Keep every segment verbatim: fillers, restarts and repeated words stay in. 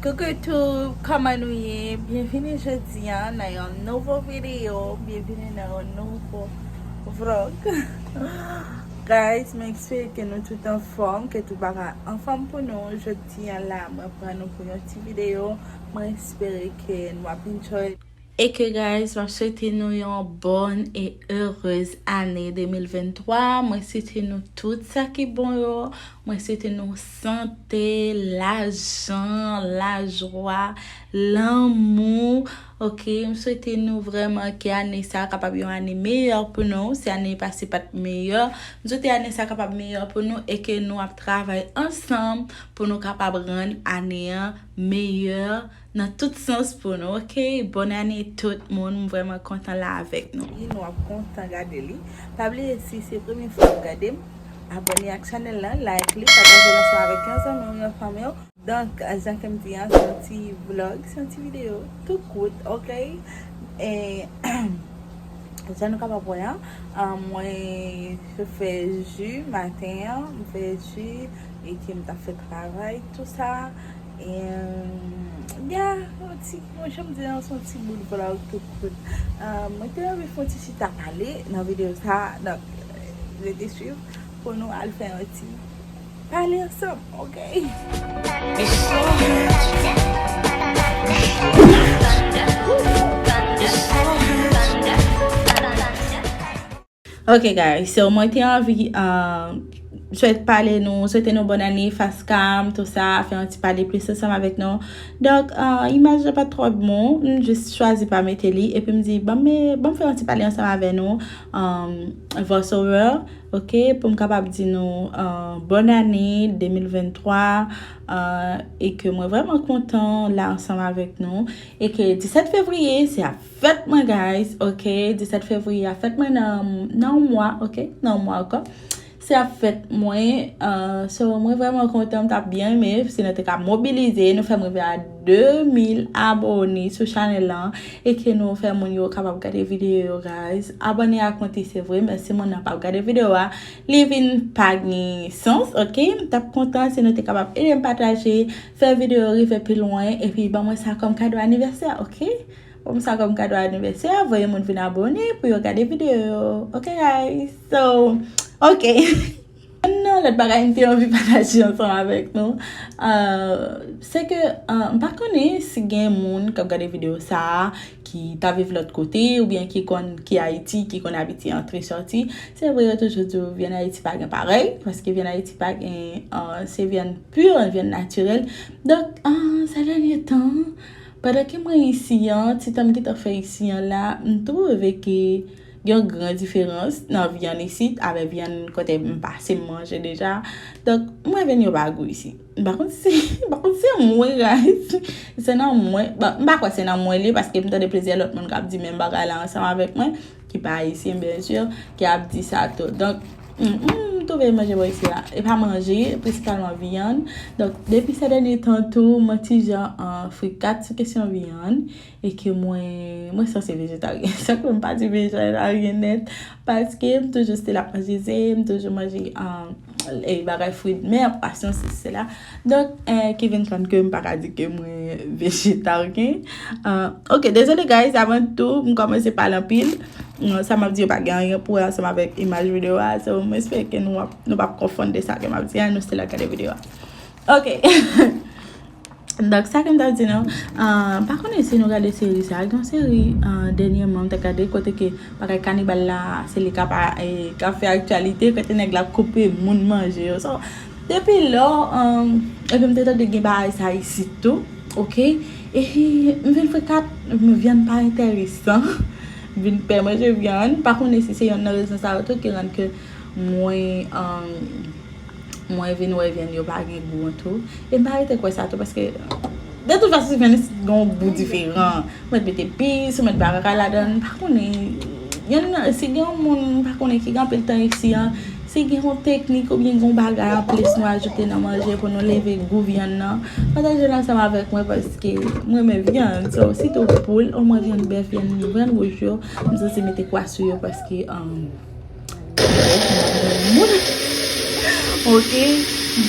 Coucou YouTube, kòman nou ye? Byenvini jodi a nan yon nouvo videyo, byenvini nan yon nouvo vlog. Guys, mwen espere ke nou tout anfòm, ke tout bagay anfòm pou nou. Jodi a la, mwen pran nou pou yon ti videyo. Mwen espere ke nou ap enjoy. E ke, guys, m ap swete nou yon bòn e erez ane de mil venntwa. Mwen swete nou tout sa ki bon yo. Mwen swete nou sante, lajan, lajwa, lanmou. Ok, m swete nou vrèman ke ane sa a kapab yon ane meyè pou nou. Si ane pase pa t meyè, m swete ane sa a kapab meyè pou nou e ke nou ap travay ansanm pou nou kapab rann ane an meyè nan tout sans pou nou, ok? Bòn ane tout moun, m vrèman kontan la avèk nou. Wi, nou ap kontan gade li. Pa bliye, si se premye fwa w ap gade m, abòne ak chanèl lan, like li, pataje l ansanm avèk yon zanmi w, yon fanmi w. Donk, jan ke m di an, se yon ti vlog, se yon ti videyo tou kout, ok? E, jan nou kapab wè an, an, mwen fè ji maten an, m fè ji, e ke m t ap fè travay, tou sa. E, ya, yon ti, mwen, jan m di an, se yon ti bout vlog tou kout. An, mwen te anvi fè yon ti chita pale nan videyo sa, donk, rete swiv pou nou al fè yon ti pale ansanm, ok? Ok, guys, so mwen te anvi uh, swete pale nou, swete nou bòn ane, FaceCam, tou sa, fè yon ti pale plis ansanm avèk nou. Donk, uh, imaj la pa t twò bon, m jis chwazi pa mete li, epi m di, ban m, ban m fè yon ti pale ansanm avè nou, um, voice over, ok, pou m kapab di nou uh, bòn ane de mil venntwa, uh, e ke mwen vrèman kontan la ansanm avèk nou, e ke disèt fevriye, se ap fèt mwen, guys, ok? Disèt fevriye a fèt mwen nan, nan yon mwa, ok? Nan yon mwa ankò. Se ap fèt mwen, uh, so mwen vrèman kontan, m t ap byen renmen si nou te ka mobilize, nou fè m rive a de mil abòne sou chanèl lan, e ke nou fè moun yo kapab gade videyo yo, guys. Abòne ak mwen tou, se vre, men si moun nan p ap gade videyo a, li vin pa gen sans, ok? M t ap kontan si nou te kapab ede m pataje, fè videyo rive pi lwen, epi ban mwen sa kòm kado anivèsè, ok? Kòm sa, kòm kado anivèsè, voye moun vin abòne pou yo gade videyo yo. Ok, guys? So, ok. Yon lòt bagay m te anvi pataje ansanm avèk nou, uh, se ke uh, m pa konnen si gen moun k ap gade videyo sa a ki ta viv lòt kote oubyen ki konn, ki Ayiti, ki konn abitye antre sòti. Se vre, yo toujou di w vyann Ayiti pa gen parèy, paske vyann Ayiti pa gen, uh, se vyann pi, vyann natirèl. Donk, uh, sa dènye tan, pandan ke mwen isi an, ti tan m gentan fè isi an la, m twouve ke gen yon gran diferans nan vyann isit avèk vyann kote m pase m manje deja. Donk, mwen vin yon bagay isi. M pa konn si, m pa konn si se mwen, guys. Se nan mwen. Bon, m pa kwè se nan mwen li, paske m tande plizyè lòt moun k ap di menm bagay la ansanm avèk mwen, ki pa ayisyen, byen si, ki ap di sa tou. Donk, mm, mm, m twouve manje bò isi la. E pa manje, prensipalman vyann. Donk, depi se dènye tan tou, mwen ti jan an frikat sou kesyon vyann. E ke mwen, mwen sanse vejetaryen. Sa ke m pa di vejetaryen nèt, paske m toujou still ap manje ze, m toujou manje, um, e bagay fwi d mè, pwason, sesi, sela. Donk, eh, ki vin konn ke m pa ka di ke mwen vejetaryen. Ah, ok, dezole, guys, avan tou, m kòmanse pale anpil. Non, sa m ap di yo pa gen anyen pou wè ansanm avèk imaj videyo a. So, m espere ke nou ap, nou p ap konfonn de sa ke m ap di a, nou still ap gade videyo a. Ok. Donk, sa ke m t ap di nou, ah, m pa konnen si nou gade seri sa a. Gen yon seri, ah, dènyèman, m t ap gade kote ke bagay kanibal la, se li k ap, eh, k ap fè aktyalite, kote nèg la ap koupe moun manje yo. So, depi lò, um, epi m te tande gen bagay sa isit tou, ok? E m vin frekat, vyann pa enteresan, m vin pè manje vyann. M pa konnen si se yonn nan rezon sa yo tou ki rann ke mwen, um, mwen vin wè vyann yo pa gen gou an tou. E m pa rete kwè sa tou, paske de tout fason, vyann isit gen yon gou diferan. Ou mèt mete epis, ou mèt bagay ladan l, m pa konnen. Yon, si gen yon moun, m pa konnen, ki gen anpil tan isi an, si gen yon teknik oubyen gen yon bagay anplis nou ajoute nan manje pou nou leve gou vyann nan, pataje l ansanm avèk mwen, paske m renmen vyann. So, sitou poul, omwen vyann bèf, vyann, vyann wouj yo, m santi mete kwa sou yo, paske, um, Ok,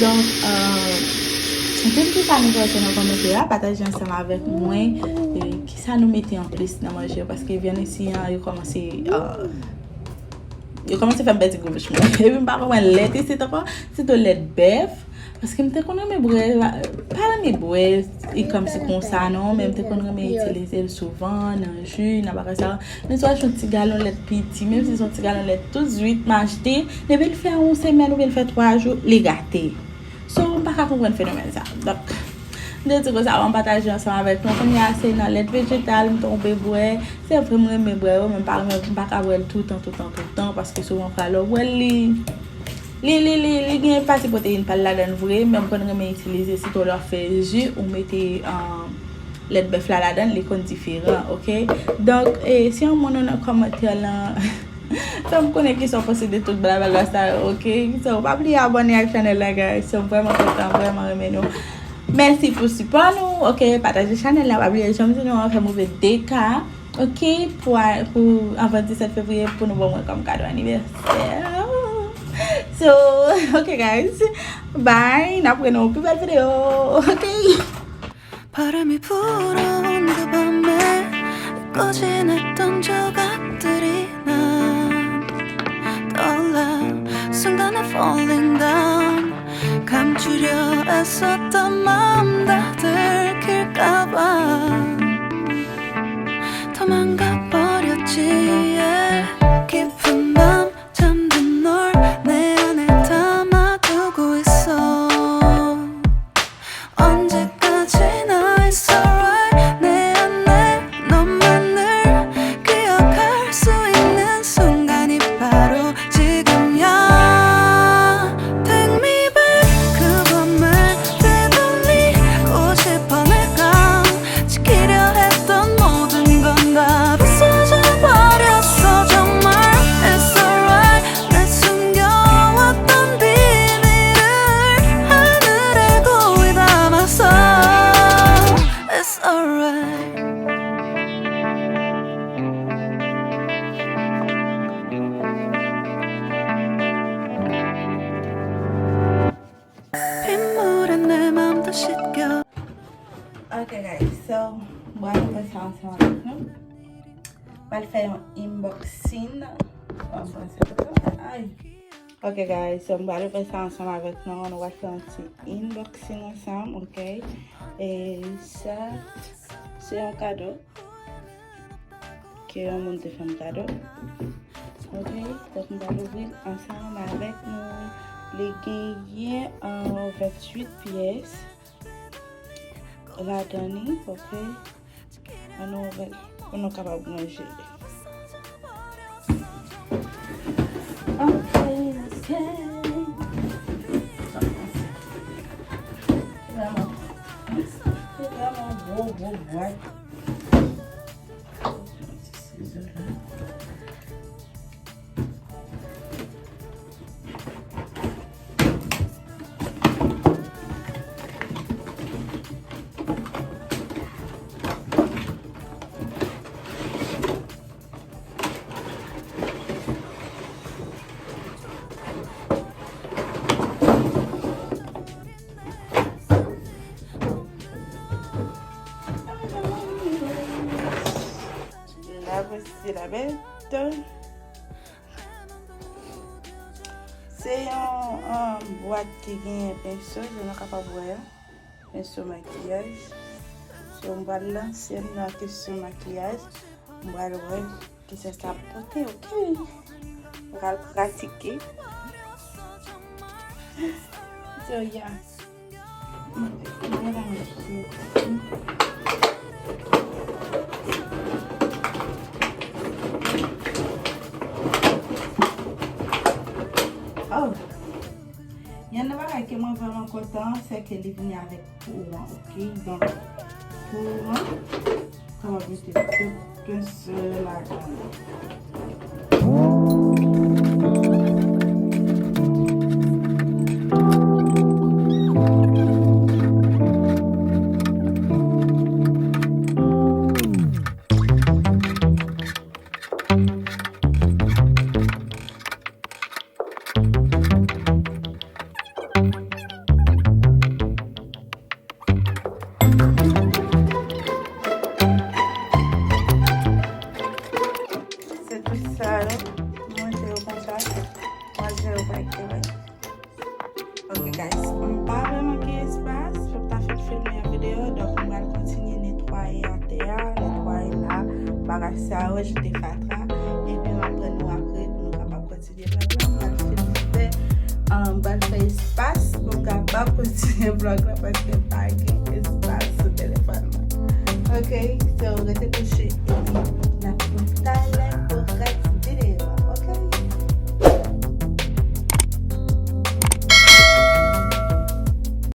donk, euh, Di m kisa nou panse nan kòmantè a, pataje ansanm avèk mwen, e, kisa nou mete anplis nan manje yo, paske vyann isi an, yo kòmanse, ah, yo kòmanse fè m pèdi gou bouch mwen. Epi m pa konprann lèt isit ankò, sitou lèt bèf, paske m te konn renmen bwè, pa renmen bwè, e kòmsi konsa non, men m te konn renmen itilize l souvan nan ji, nan bagay sa yo. Men si w achte yon ti galon lèt piti, menm si se yon ti galon lèt tout zwit m achte, depi l fè yon semèn oubyen l fè twa jou, li gate. So, m pa ka konprann fenomèn sa. Donk, m te di konsa, m pataje ansanm avèk nou. Kounye a, se nan lèt vejetal m tonbe bwè. Se vre, m renmen bwè yo, men m pa renmen, m pa ka bwè l toutan, toutan, toutan, paske souvan fwa lè w bwè l, li, li, li, li, li gen pati pwoteyin pa l ladan l vre, men m konn renmen itilize, sitou lè w ap fè ji, ou mete, um, lèt bèf la ladan l, li konn diferan, oke? Donk, e, si yon moun ou nan kòmantè lan, fè m konnen kisa w panse de tout blabla sa yo, oke? So, pa bliye abòne ak chanèl la, guys. So, m vrèman kontan, m vrèman renmen nou. Mèsi pou sipò nou, oke? Pataje chanèl la, pa bliye, jan m di nou an, fè m rive de K, oke? Pou a, pou anvan disèt fevriye, pou nou ban mwen kòm kado anivèsè. So, oke, guys. Bye. N ap wè nan yon pi bèl videyo, oke? 바람이 불어온 그 밤에 잊고 지냈던 조각들이 난 떠올라 순간에 falling down 감추려 애썼던 마음 다 들킬까봐 도망가 버렸지 yeah. 깊은 밤 잠든 널 내 안에 담아두고 있어 언제까지나 it's alright 내 안에 너만을 기억할 수 있는 순간이 바로 지금이야 Take me back 그 밤을 되돌리고 싶어 내가 지키려 했던 모든 건 다 부서져 버렸어 정말 It's alright 내 숨겨왔던 비밀을 하늘에 고이 담았어 It's alright 빗물에 내 맘도 씻겨 Ok, guys, so, m pral fè sa ansanm avèk nou. M pral fè yon unboxing. An fransè, ay. Ok, guys, so, m pral fè sa ansanm avèk nou. Nou pral fè yon ti unboxing ansanm, ok? E sa, se yon kado. Ke yon moun te fè m kado. Ok, donk m pral ouvri l ansanm avèk nou. Li genyen, uh, venntuit pyès ladan li, ok. Ann nou ouvè l pou nou kapab manje. Ok, ok. Vrèman, se vrèman gwo, gwo bwat. La voici la bête. Se yon, um, bwat ki genyen penso, jan nou kapab wè a. Penso makiyaj. So, m pral lanse m nan kesyon makiyaj. M pral wè kisa sa ap pote, ok? M pral pratike. So, yeah. Oh. Yonn nan bagay ke mwen vrèman kontan, se ke li vini avèk kou an, ok? Donk, kou an, sa va mete tout pensè ladan li. Guys, m pa vrèman gen espas pou m ta fin filme yon videyo, donk m pral kontinye netwaye atè a, netwaye la, bagay sa yo, jete fatra, epi m ap pran nou apre pou nou kapab kontinye vlog la. M pral fin fè, um, m pral fè espas pou m kapab kontinye vlog la paske m pa gen espas sou telefòn mwen. Ok, so rete kouche epi n ap